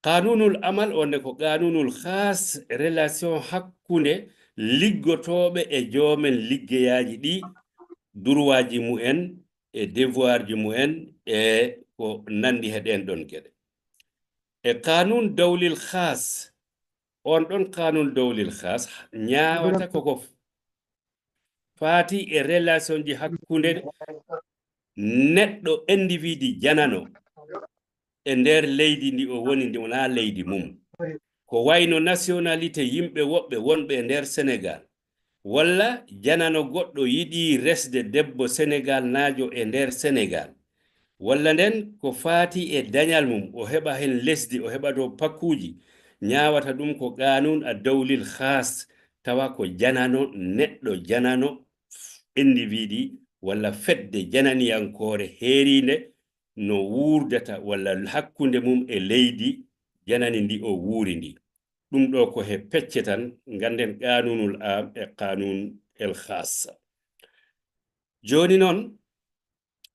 Qanunul amal, on ne ko qanunul khas, relation hakkunde liggotooɓe e joomen liggeyaaji ɗi, droitji mumen e devoirji mumen e ko nanndi he ɗen ɗon geɗe. E qanun dawlil khas, on ɗon qanun dawlil khas ñaawata koko faati e relation ji hakkunde neɗɗo, individu janano e nder leydi ndi o woni, ndi wonaa leydi mum. Ko wayno nationalité yimɓe woɓɓe wonɓe e nder Senegal, walla janano goɗɗo yiɗi resde debbo Senegal naajo e nder Senegal, walla nden ko faati e dañal mum, o heɓa hen lesdi, o heɓa to pakkuuji, ñaawata ɗum ko qanun a dawlil khas, tawa ko janano, neɗɗo janano, individu walla fedde jananiyankoore heeriinde no wuurdata walla hakkunde mum e leydi janani ndi o wuuri ndi. Ɗum ɗo ko he pecce tan, ngannden qanunul am e qanun el khassa. Jooni noon,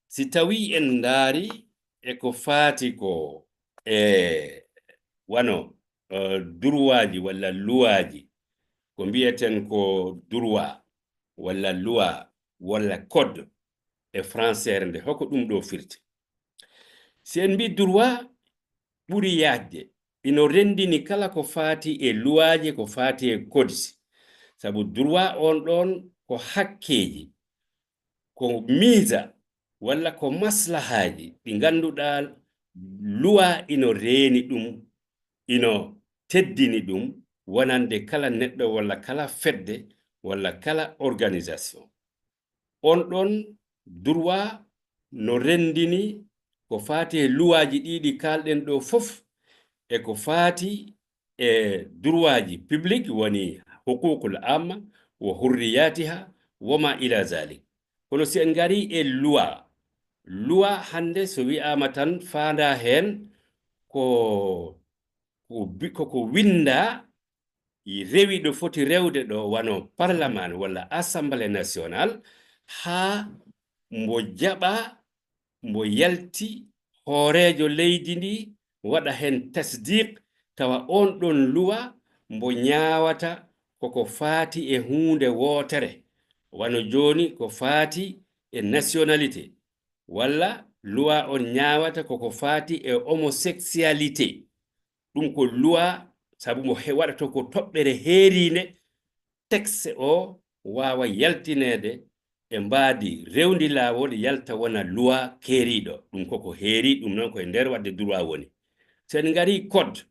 si tawii en ndaari e ko faati ko e wano, eh, durwaaji walla luwaaji, ko mbiyeten ko durwaa walla luwaa walla code e français nde, hoko ɗum ɗo firti? Si en mbii durwaa ɓuri yaajde, ino renndini kala ko faati e luwaaji, ko faati e kodsi. Sabu durwaa on ɗon ko hakkeeji, ko miisa walla ko maslahaaji ɗi ngannduɗaa luwaa ino reeni ɗum, ino teddini ɗum wonande kala neɗɗo walla kala fedde walla kala organisation. On ɗon durwaa no renndini ko faati e luwaaji ɗi ɗi kaalɗen ɗo fof, e ko faati e durwaaji public, woni huququl amma wa hurriyatiha wa ma ila zalik. Kono si en ngari e luwa, luwa hannde so wi'aama tan faandaa heen ko, ko bi-, ko, ko winndaa, i rewi ɗo foti rewde ɗo, wano parlement walla assemblée nationale, haa mbo jaɓa, mbo yalti hooreejo leydi ndi, waɗa heen tasdiq, tawa on ɗon luwa mbo ñaawata koko faati e huunde wootere, wano jooni ko faati e nationalité, walla luwa on ñaawata koko faati e homosexualité. Ɗum ko luwa, sabu mo he-, waɗata ko toɓɓere heeriinde, texte o waawa yaltineede e mbaadi rewndi laawol, yalta wona luwa keeriiɗo. Ɗum koko heeri, ɗum noon ko e nder waɗde droit woni. So en ngarii code,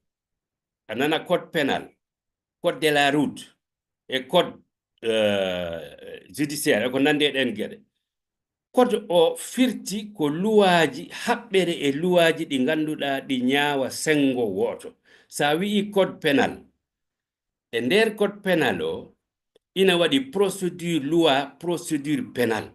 a nana code pénal, code de la route, e code, euh, judiciaire, e ko nanndi e ɗeen geɗe. Code o firti ko luwaaji, haɓɓere e luwaaji ɗi ngannduɗaa ɗi ñaawa senngo wooto. So a wi'i code pénal, e nder code pénal o, ina waɗi procédure loi, procédure pénal.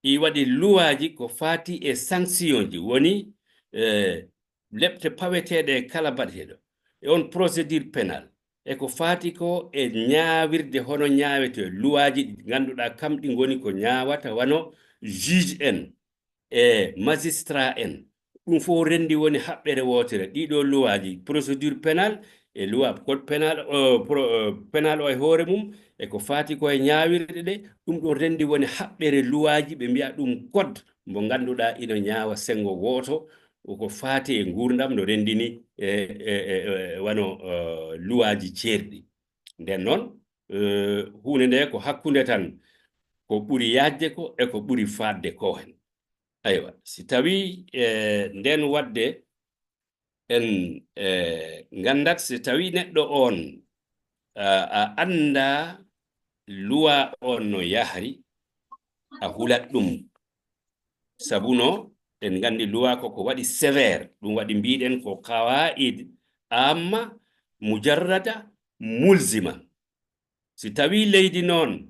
I waɗi luwaaji ko faati e sanction ji, woni, eh, lepte paweteeɗe e kala baɗeteeɗo. E on procédure pénal, e ko faati ko e ñaawirde hono ñaawete luwaaji ɗi ngannduɗaa kam ɗi ngoni ko ñaawata wano juge en e magistrat en. Ɗum fof renndi woni haɓɓere wootere. Ɗiɗo luwaaji, procédure pénale e loi code pénal, euh, pro-, euh, pénal o e hoore mum, e ko faati ko e ñaawirɗe ɗe, ɗum ɗon renndi woni haɓɓere luwaaji, ɓe mbiya ɗum code mo ngannduɗaa ina ñaawa senngo wooto, ko faati e nguurndam no renndini e, e, e, e wano, euh, luwaaji ceerɗi. Nden noon, euh, huunde nde ko hakkunde tan ko ɓuri yaajde ko e ko ɓuri faaɗde ko hen. Aywa, si tawii, eh, nden waɗde en, eh, nganndat si tawi neɗɗo on, a, a annda luwa on no yahri, a hulat ɗum. Sabu no, en nganndi luwa ko ko waɗi sévère, ɗum waɗi mbiɗen ko qawaid amma, mujarrada, mulzima. Si tawi leydi noon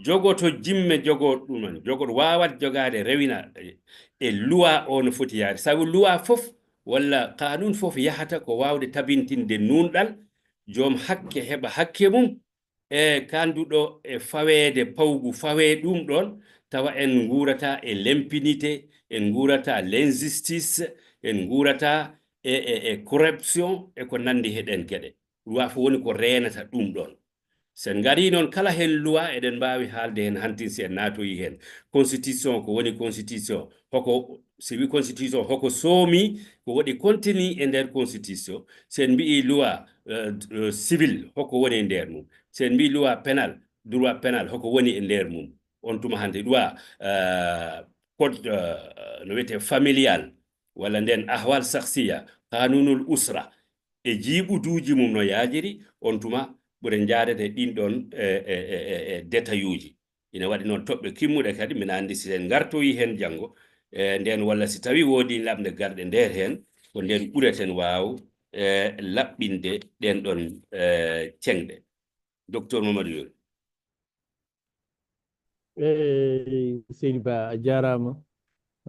jogoto jimme jogo ɗum noon, jogo waawat jogaade rewina e, e luwa o no foti yaade. Sabu luwa fof walla kanun fof yahata ko waawde tabintinde nuunɗal, joom hakke heɓa hakke mum, e kanduɗo e faweede pawgu fawee ɗum ɗoon, tawa en nguurata e l'impinité, en nguurata l'injustice, en nguurata e, e, e corruption e ko nanndi he ɗeen geɗe. Luwa fof woni ko reenata ɗum ɗoon. So en ngarii noon kala heen luwa, eɗen mbaawi haalde heen hantin si en naatoyii heen. Constitution, ko woni constitution? Hoko, si wi constitution, hoko soomi, ko waɗi contenu e nder constitution? Si en mbiyi luwa, eh, eh, civil, hoko woni e nder mum? Si en mbiyi luwa pénal, droit pénal, hoko woni e nder mum? On tuma hannde luwa, eh, code, eh, no wiyetee familial, walla nden ahwal sakhsiya, qanunul usra, e jiiɓuduuji mum no yaajiri, on tuma ɓure njaadete ɗin ɗon e, e, e, e, e détail uji. Ina waɗi noon toɓɓe kimmuɗe kadi, mbiɗa anndi si en ngartoyi heen janngo, e nden walla si tawi woodi lamɗe garɗe nder heen, ko nden ɓureten waaw, e, laɓɓinde ɗen ɗon, e, ceŋɗe. Docteur Mamadou Yori. Eey, seydi Ba, a jaaraama.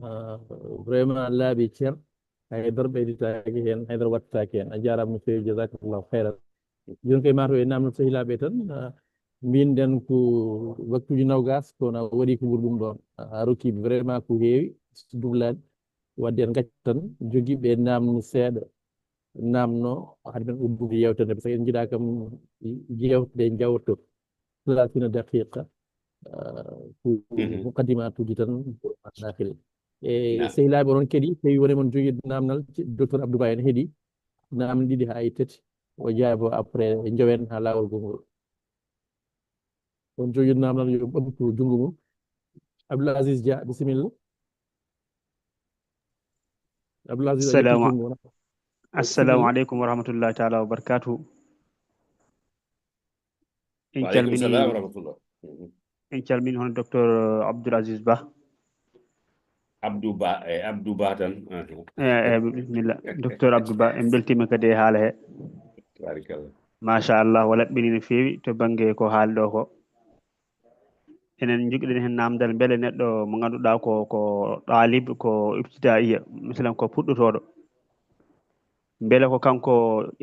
Ah, vraiment laaɓi cer, haydara ɓeyditaaki heen, haydara waɗtaaki heen. A jaaraama no feewi, jazakallahu khayran. Jooni kay maa to e naamno sehilaaɓe tan, ah, mbinɗen ko waktuuji nawgaas, kono a waɗi ko ɓuri ɗum ɗoon. A rokki vraiment ko heewi, dublaaɗi. Wadde en ngaccat tan, jogiiɓe naamno seeɗa, naamno, hade men uddude yeewtere nde, parce que en njiɗaa kam yeewtere nde jawto. Thalathina daqiqa, ah, ko muqaddimatuuji tan, dakhil. E sehilaaɓe onon kadi, tawi woni mon jogii naamnal, docteur Abdou Ba ene heɗi, naamne ɗiɗi haa e tati, o jaabo après, njowen haa laawol gongol. On jogii naamnal, yo ɓamtu junngo mum. Abdoul Aziz Dia, bisimilla. Abdoul Aziz, a yetti Assalamu, junngo, wona? assalamu Bisimilla. Aleykum wa rahmatullahi taala wa barakatuhu. En Wa aleykum calmini, salam wa rahmatullah. Mhm. en calmini hono docteur Abdoul Aziz Ba. Abdou Ba, e Abdou Ba tan. Mhm. E, e, bisimilla. Docteur Abdou Ba, en mbeltiima kadi e haala he. Barakallah. Machallah, o laɓɓini no feewi to bannge ko haali ɗo ko. Enen njogiɗen heen naamndal, mbele neɗɗo mo ngannduɗaa ko, ko ɗaalib, ko ibtidaiya, misalan ko puɗɗotooɗo. Mbele ko kanko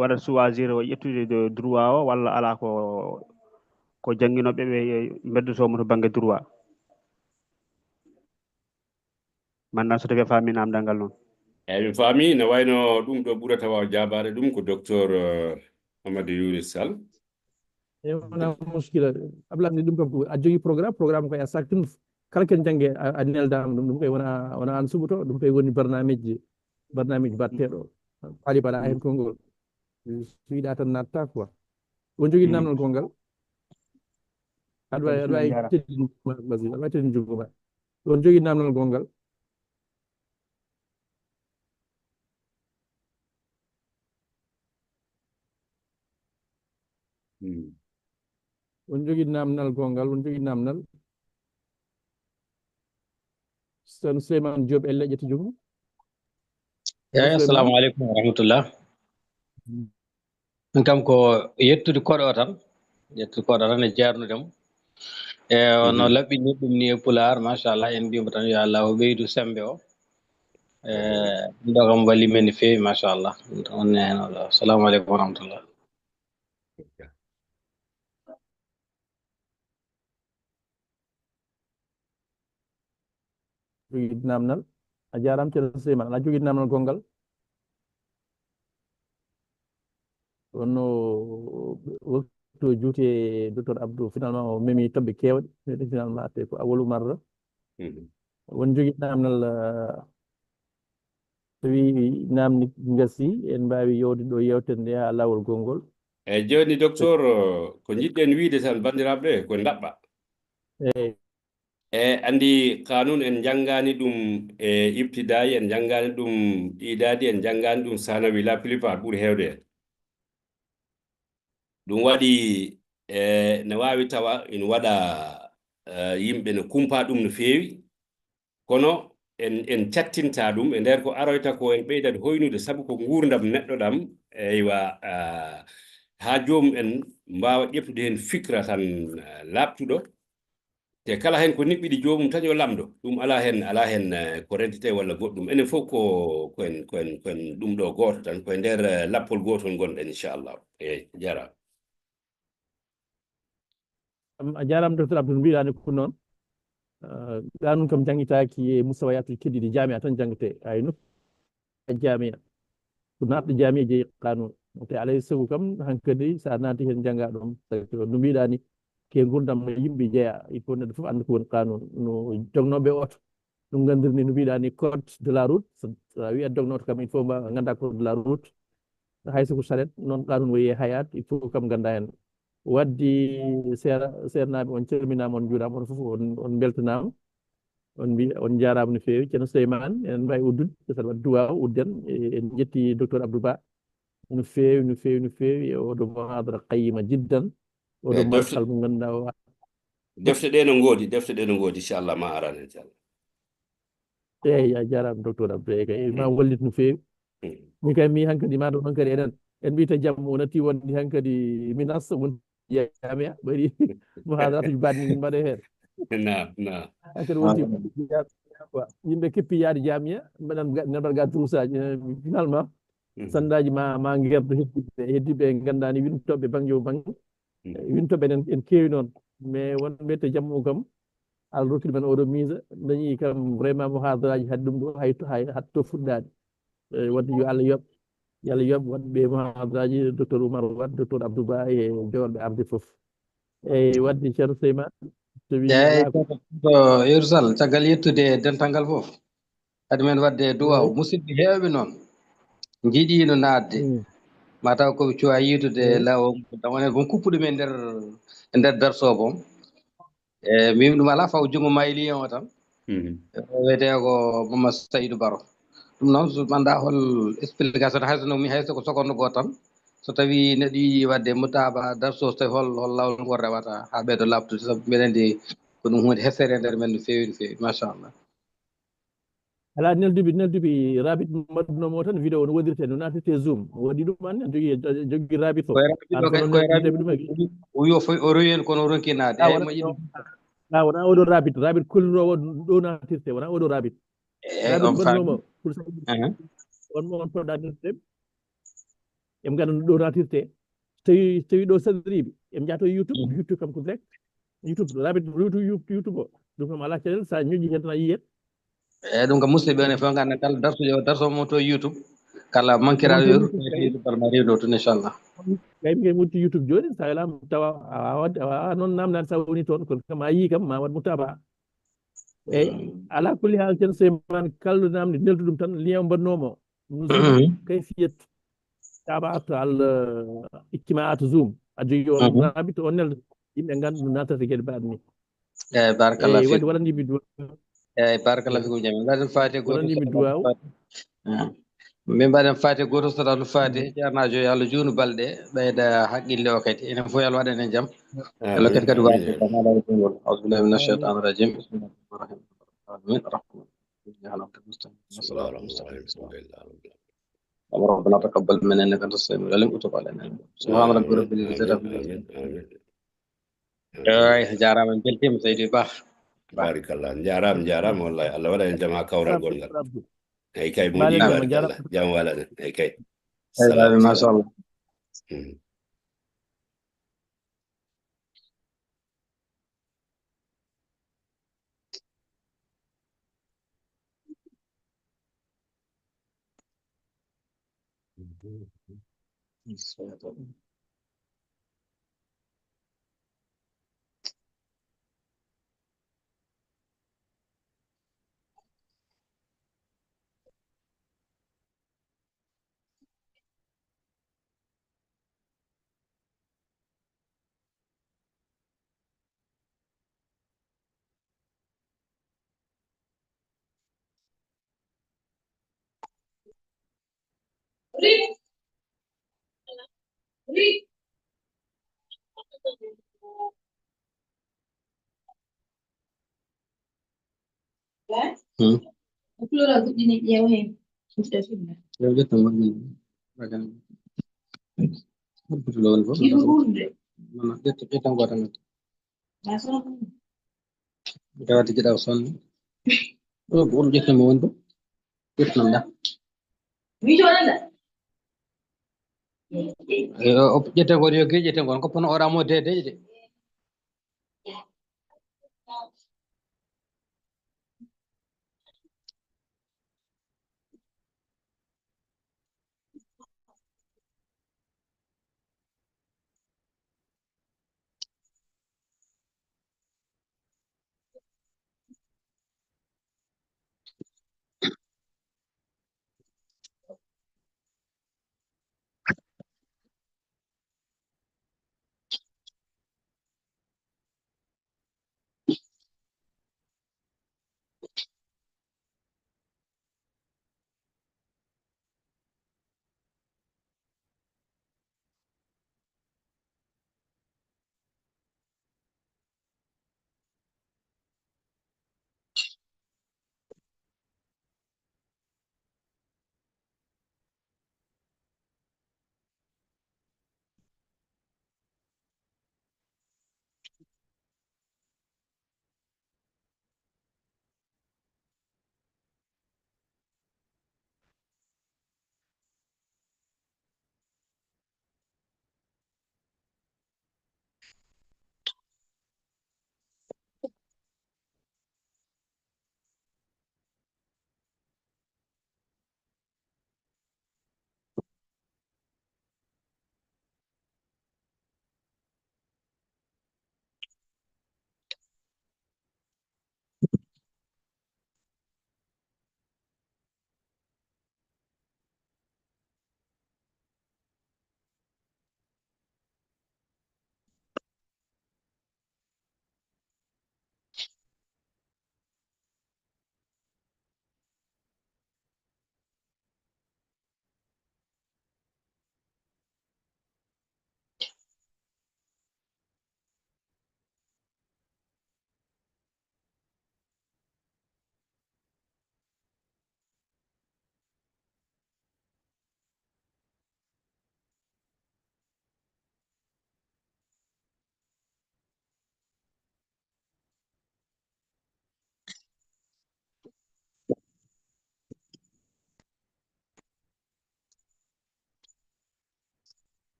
waɗat choisir o ƴettude de droit o, walla alaa ko, ko jannginooɓe ɓe mbeddotoo mo to bannge droit? Mandan so tawi a faami naamndal ngal noon. Eeyi, mi faami, no wayno ɗum ɗo ɓurata waaw jaabaade ɗum ko docteur, eh, Amadou Younus Sall. E wona muskila. Ablaye, ɗum kam ko a jogii programme, programme ko a saktin kala ken jannge a, a neldaama ɗum, ɗum koye wona, wona aan suɓoto, ɗum koye woni barnaamiji, barnaamiji batteɗo. Faali mbaɗa heen konngol. So yiɗa tan natta quoi. On jogii naamnal gonngal. Aɗa wawi, aɗa wawi teddude ma, vas-y, aɗa wawi teddude junngo ma. On jogii naamnal gonngal. Hmm. On jogii naamnal gonngal, on jogii naamnal. Sen Souleymane Diop, elle ƴetti junngo. Eeyi, Souleymane. Assalamu aleykum wa rahmatullah. Min kam ko yettude koɗo tan, yettude koɗo tan e jeernude mo. E no laɓɓini ɗum ni e pulaar, machallah, en mbiyamo tan yo Allah o ɓeydu sembe o. E ɗo kam wali men no feewi, machallah. On ne heen wala. Assalamu aleykum wa rahmatullah. Jogii naamnal. A jaaraama, ceerno Souleymane. Aɗa jogii naamnal gonngal? Wonno waktu o juuti e docteur Abdou, finalement o memi toɓɓe keewɗe, mais finalement te ko awalu marra. Mhm. Won jogii naamnal, ah, tawi naamni ngasi, en mbaawi yewde ɗo yewtere nde haa laawol gongol. Eeyi, jooni, docteur, ko njiɗɗen wiyde tan, banndiraaɓe, ko ndaɓɓa. Eeyi. E, anndi, qanun en njanngaani ɗum e ibtida'i, en njanngaani ɗum idaadi, en njanngaani ɗum sanawi, la plupart ɓuri heewde en. Ɗum waɗi, e, ne waawi tawa ina waɗa, e, yimɓe ne kumpa ɗum no feewi, kono en, en cattinta ɗum e nder ko aroyta ko en ɓeydat hoynude, sabu ko nguurndam neɗɗo ɗam, eywa, a, haa joomum en mbaawa ƴeftude heen fikra tan, a, laaɓtuɗo. Te kala heen ko niɓɓiɗi joomum tan yo lamndo. Ɗum alaa heen, alaa heen, eh, ko rentete walla goɗɗum. Enen fof ko, ko en, ko en, ko en ɗum ɗo gooto tan, ko e nder, eh, lappol gootol ngonɗen, inchallah. Eeyi, jaaraama. Am, a jaaraama, Docteur Abdou, no mbiɗaa ni ko noon. Ah, qanun kam janngitaaki e mustawayaaji keddiiɗi, jaamiya tan janngete. Ay, no jaamiya. Ko naatɗo jaamiya jeyi qanun. Te alay sago kam, hankadi, so a naati heen, njanngaa ɗum. Sabu no mbiɗaa ni, ke nguurndam no yimɓe jeyaa, il faut neɗɗo fof annda ko woni qanun. No jognooɓe oto, no nganndirni, no mbiɗaa ni, code de la route. So, so a wiyat jognooɗo kam, il faut mba-, ngannda code de la route. Hay so ko charette, noon qanun wayi e hayaat, il faut kam ngannda heen. Wadde seera-, seernaaɓe, on calminaama, on njuuraama, on fof on, on mbeltanaama. On mbi-, on njaaraama no feewi. Ceerno Souleymane, enen mbaawi uddude, so aɗa waɗi duwaaw, udden. E, en njetti Docteur Abdou Ba no feewi, no feewi, no feewi, e oɗo muhadara qayyima jiddan, oɗo Eh, defte, marhal mo ngannduɗaa o. Defte ɗe no ngoodi, defte ɗe no ngoodi, inchallah, ma aran, inchallah. Eeyi, a jaaraama, Docteur Abdou, eeyi kay, ma wallit no feewi. Mm. Min kay, mi hankadi, ma ɗo hankadi enen, en mbiita jamma o natti wonde hankadi min nasta won jaamiya, ɓayri muhadaratuji baɗɗi min mbaɗe heen. Naam, naam. Hankadi wonti yimɓe keppi yaade jaamiya, mbaɗan ga-, mbaɗan ga durusaji, eh, finalement, Mhm. sandaaji ma, ma ngerdo heddiɓe, heddiɓe nganndaani wintoɓe bannge o bannge. Mhm. Wintoɓe en, en keewi noon. Mais wonɓe to jamma o kam, Allah rokki men oɗo miisa, dañi kam vraiment muhadaraaji hade ɗum ɗo hay to, hay hatto fuɗɗaade. E, wadde yo Allah yoɓ, yo Allah yoɓ waɗɓe muhadaraaji, Docteur Oumar Wade, Docteur Abdou Ba e joorɓe arde fof. E, wadde Ceerno Souleymane, so wi Eeyi, alaa ko ko, ko Yerusalem, caggal yettude dental ngal fof. Kadi men waɗde duwaaw. Eeyi. Musidɓe heewɓe noon njiɗiino naatde. Mm. Ma taw ko ɓe cuwaa yiitude Eeyi. laawol ngol. Ɗam woni ko kuppuɗo men nder, nder darso boom. E, min ɗum alaa faw junngo mayliyo o tan. Mhm. E, o wiyetee ko Mamadou Saydou Baro. Ɗum noon, so mi anndaa hol explication, hay so no mi, hay so ko seconde gooto tan. So tawii neɗɗo yiɗi waɗde mutaaba darso, so tawii hol, hol laawol ngol rewata haa ɓeydo laaɓtude, sabu mbiɗa anndi ko ɗum huunde hesere e nder men no feewi, no feewi. Machallah. Alaa, nelduɓe, nelduɓe Rabbit mbaɗunoo mo tan vidéo no waɗirtee, no naatirtee Zoom. O waɗi ɗum, an, an jogii, jogii Rabbit fof. Koye Rabbit o kay, koye Rabbit o wi o fof o rowi heen kono o ronki naatde. Ah, eeyi, wona, mo yiɗi. Ah, wona oɗo Rabbit, Rabbit kolliroowo ɗo naatirtee, wona oɗo Rabbit. Eeyi, Rabbit on mbaɗunoo faami. Mo, pour ça, Ahan. On mo on poɗɗa noddude. Eɓe ngannda no ɗo naatirtee. So tawi, so tawi ɗo sadoriiɓe, eɓe njahata e YouTube, Mhm. YouTube kam ko direct. YouTube, Rabbit, YouTube, YouTube o. Ɗum kam alaa caɗeele, so a ñoƴƴi heen tan a yiyat. Eeyi, ɗum kam musidɓe ene fof ngannda kala darsude o, darso mo to YouTube. Kala mankiraaɗo YouTube, kala ma rewdo toon, inchallah. Kay mi kay mutti YouTube jooni, so a welaama tawa a waawat, a waawaa noon naamnaade so a woni toon, kono kam a yii kam, ma waɗ mutaaba. Eeyi, Mm. alaa kulli haal, Ceerno Souleymane, kala naamnde neldu ɗum tan, lien o mbaɗnoo mo. Nous Mhm. kayfiyat tabaat al, eh, ijtimaat Zoom. A jogii on Mhm. Rabbit, on nelda. Yimɓe ngannda no naatata geɗe mbaɗ ni. Eeyi, barakallah Eeyi, fiik. Waɗi waɗandiimi duwaaw. Eeyi, barakallah fiikum jamii'an. Mbaɗen faate gooto. Waɗandiimi duwaaw. Ah. Min mbaɗen faate gooto, salatu faate. Mhm. Ceernaajo, yo Allah juunu balɗe, ɓeyda haqqille o kadi. Enen fof yo Allah waɗan en jam. Amin, Allah kadi kadi amin, waɗa amin. Jam. Alaa e jungol. Auzubillahi mina shaytani rajim. Bismillahi rahmani rahim. Amin. Rahman. Bismillah ar-Rahman ar-Rahim. Alhamdulillah. Alhamdulillah. اللهم ربنا تقبل منا إنك أنت السميع العليم وتب علينا. سبحان ربك رب العزة عما يصفون. Amin, amin. Eeyi, jaaraama, en mbeltiima, Seydi Bah. Barakallah, jaaraama, jaaraama, wallahi. Allah waɗa en jam haa kawral gongal. Eeyi, kay, mo Mbaɗen ɗiɗo, mo barakallah. Jam wala ɗen. Eeyi, kay. Eeyi, salam, machallah. Mm. Hmm. Ko couleur a goɗɗini ƴeewa heen. Yo ƴettan waɗi waɗan. Ɗum ko ɗo woni fof. Ibu ɓurde. Non, non, ƴetta, ƴettan gooto tan. Ma son. Gawati jiɗa o son. Ɗo ko ɗum ƴettan mo woni fof. Ƴettan ɗa. Mi joɗanɗa. Yo, o ƴetta ko yo geeƴe ƴetta ko ko pono oɗa mo de de de.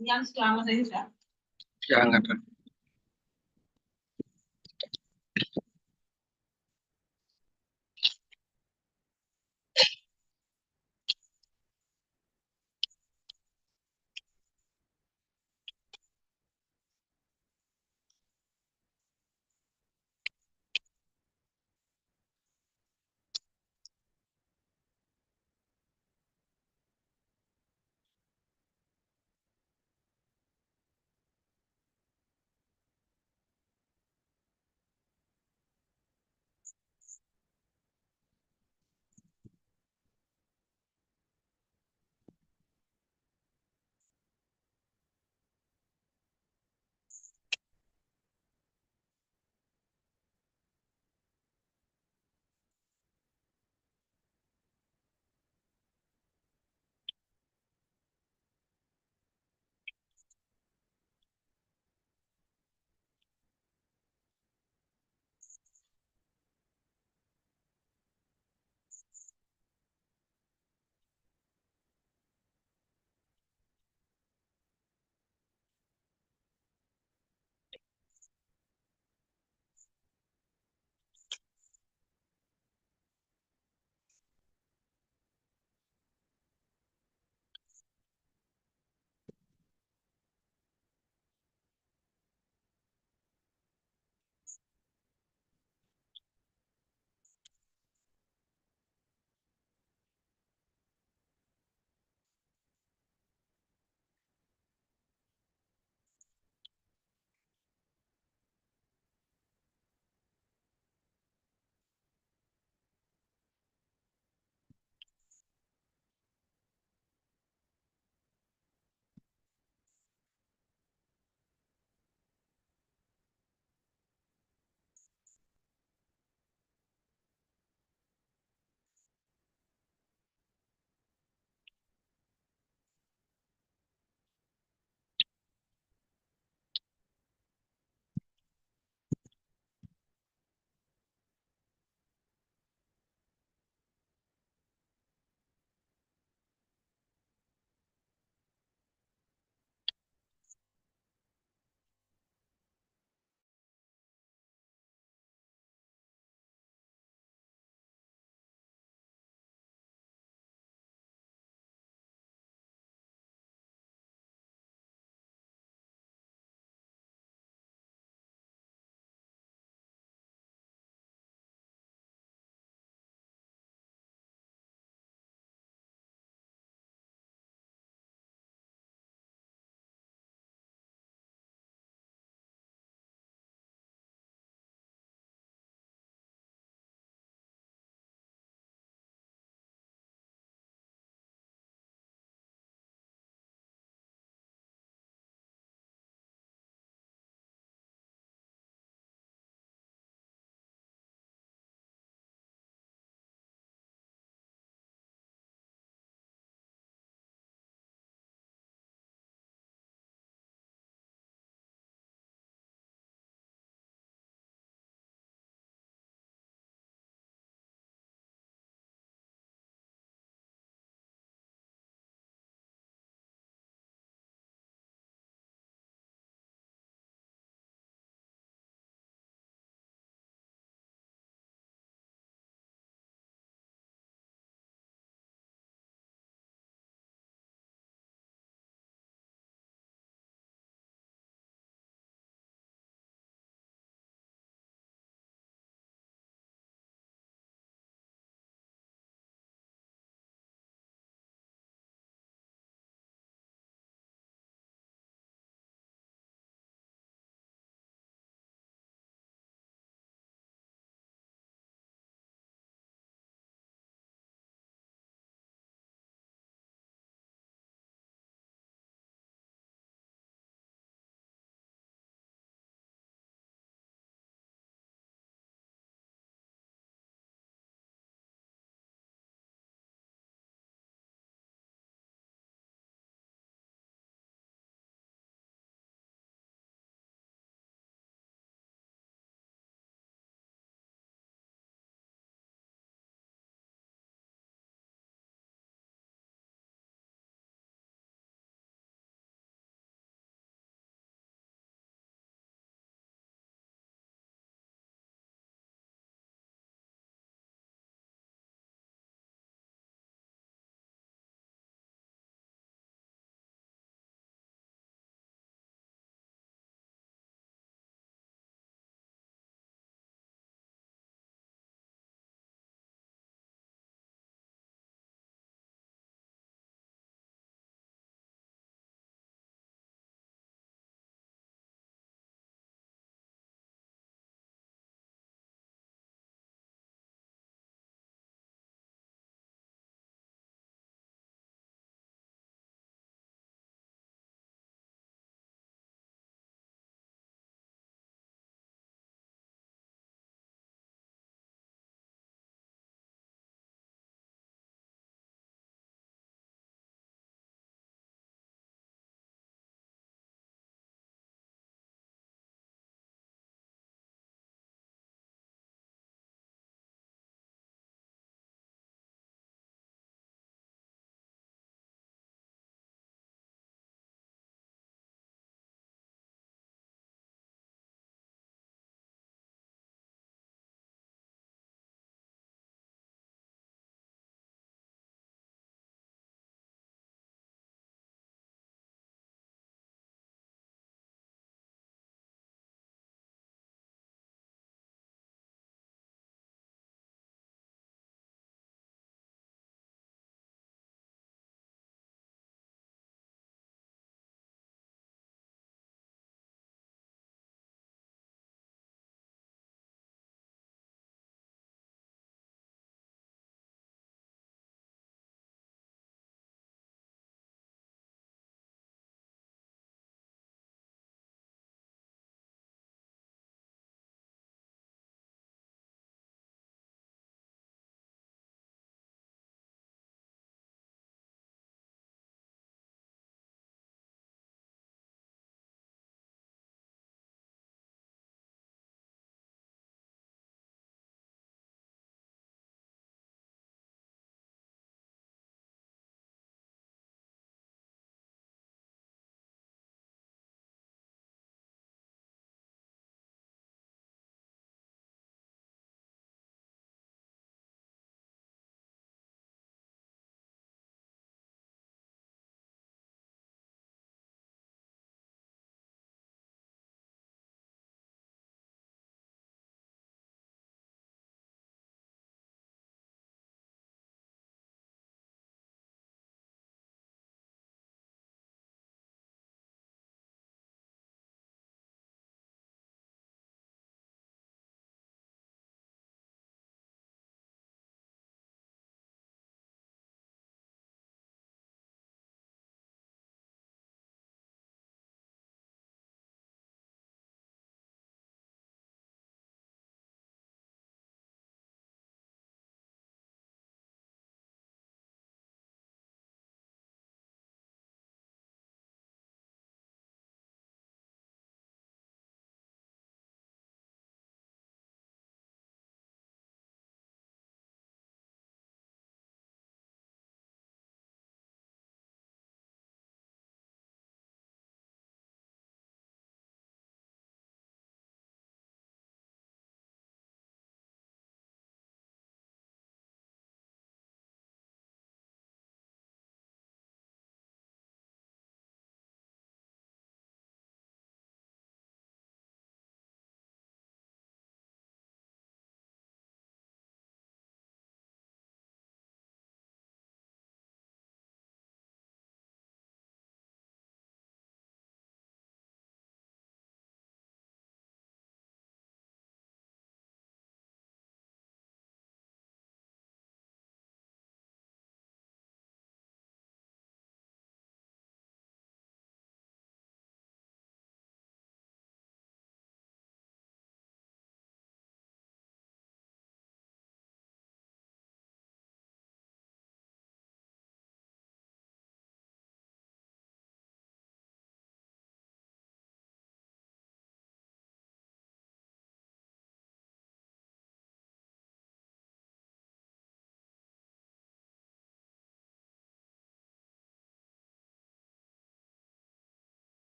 Ñam suka mata hita. Jangata.